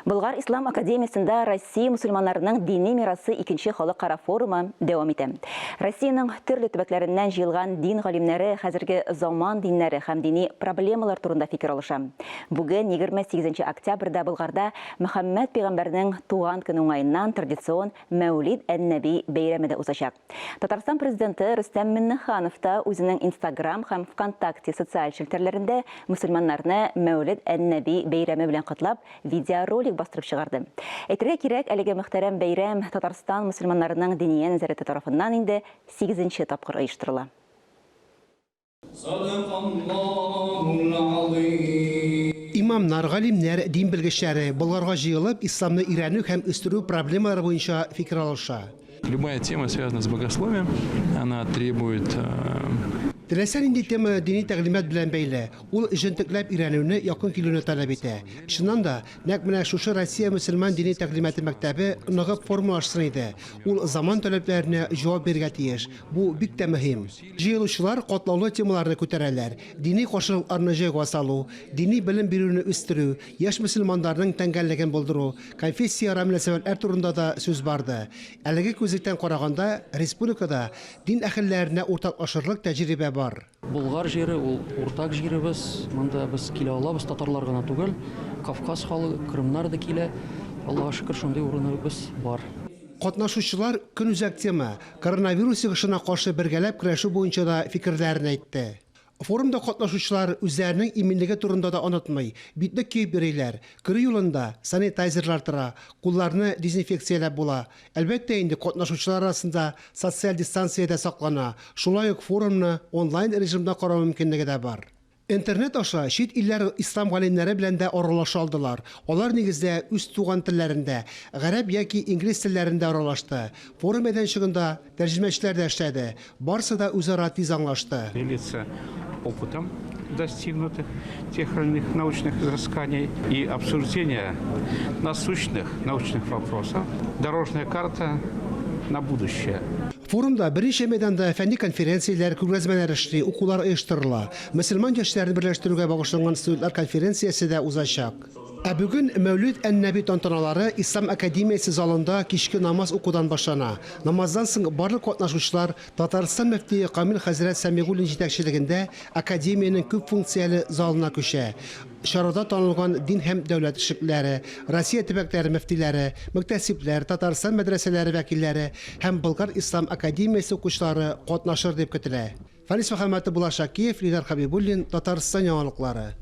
Болгар ислам академиясендә Россия мөселманнарының дини мирасы икенче халыкара форумы дәвам итә. Россиянең төрле төбәкләреннән җыелган дин галимнәре хәзерге заман диннәре һәм дини проблемалар турында фикер алыша. Бүген, 28 октябрьдә Болгарда Мөхәммәд пәйгамбәрнең туган көне уңаеннан традицион Мәүлид ән-Нәби бәйрәме дә узачак. Татарстан Президенты Рөстәм Миңнеханов та үзенең Инстаграм һәм ВКонтакте социаль челтәрләрендә мөселманнарны Мәүлед ән-Нәби бәйрәме белән котлап, видеоролик бастырып чыгарды. Әйтергә кирәк, әлеге мөхтәрәм бәйрәм Татарстан мөселманнарының Диния нәзарәте тарафыннан инде сигезенче тапкыр оештырыла. Имамнар, галимнәр, дин белгечләре Болгарга җыелып, исламны өйрәнү һәм үстерү проблемалары буенча фикер алыша. Любая тема, связанная с богословием, она требует. Теләсә нинди тема дини тәгълимат белән бәйле, ул җентекләп өйрәнүне, якын килүне таләп итә. Чыннан да, нәкъ менә шушы Россия мөселман дини тәгълиматы мәктәбе ныгып формалашсын иде. Ул заман таләпләренә җавап бирергә тиеш. Бу бик тә мөһим. Җыелучылар катлаулы темаларны күтәрәләр, дини каршылыкларны җайга салу, дини белем бирүне үстерү, яшь мөселманнарның тәңгәллеген булдыру, конфессияара мөнәсәбәтләр турында да сүз барды. Әлеге күзлектән караганда, республикада дин әһелләренә уртаклашырлык тәҗрибә бар. Болгар җире, ул уртак җиребез. Монда без килә алабыз, татарлар гына түгел, Кавказ халыгы, Крымнар да килә. Аллага шөкер, шундый урыныбыз бар. Катнашучылар көнүзәк тема, коронавирус йогышына каршы бергәләп көрәшү буенча да фикерләрен әйтте. Форумда катнашучылар үзләренең иминлеге турында да онытмый, битлек киеп йөриләр, керү юлында санитайзерлар тора, кулларны дезинфекцияләп була. Әлбәттә инде, катнашучылар арасында социаль дистанция дә саклана, шулай ук форумны онлайн режимда карау мөмкинлеге дә бар. Интернет аша чит илләр ислам галимнәре белән дә аралаша алдылар. Алар, нигездә, үз туган телләрендә, гарәп яки инглиз телләрендә аралашты. Форум мәйданчыгында тәрҗемәчеләр дә эшләде. Барсы да үзара тиз аңлашты. Делиться опытом достигнутых тех или иных научных изысканий и обсуждения насущных научных вопросов. Дорожная карта на будущее. Форумда берничә мәйданда фәнни конференцияләр, күргәзмәләр эшли, укулар оештырыла. Мөселман яшьләрен берләштерүгә багышланган студентлар конференциясе дә узачак. Ә бүген Мәүлид ән-Нәби тантаналары Ислам академиясе залында кичке намаз укудан башлана. Намаздан соң барлык катнашучылар Татарстан мөфтие Камил хәзрәт Сәмигуллин җитәкчелегендә академиянең күп функцияле залына күчә. Чарада танылган дин һәм дәүләт эшлеклеләре, Россия төбәкләре мөфтиләре, мөхтәсибләр, Татарстан мәдрәсәләре вәкилләре һәм Болгар ислам академиясе укучылары катнашыр дип көтелә. Фәнис Мөхәммәтов, Булат Шакиев, Илдар Хәбибуллин, Татарстан яңалыклары.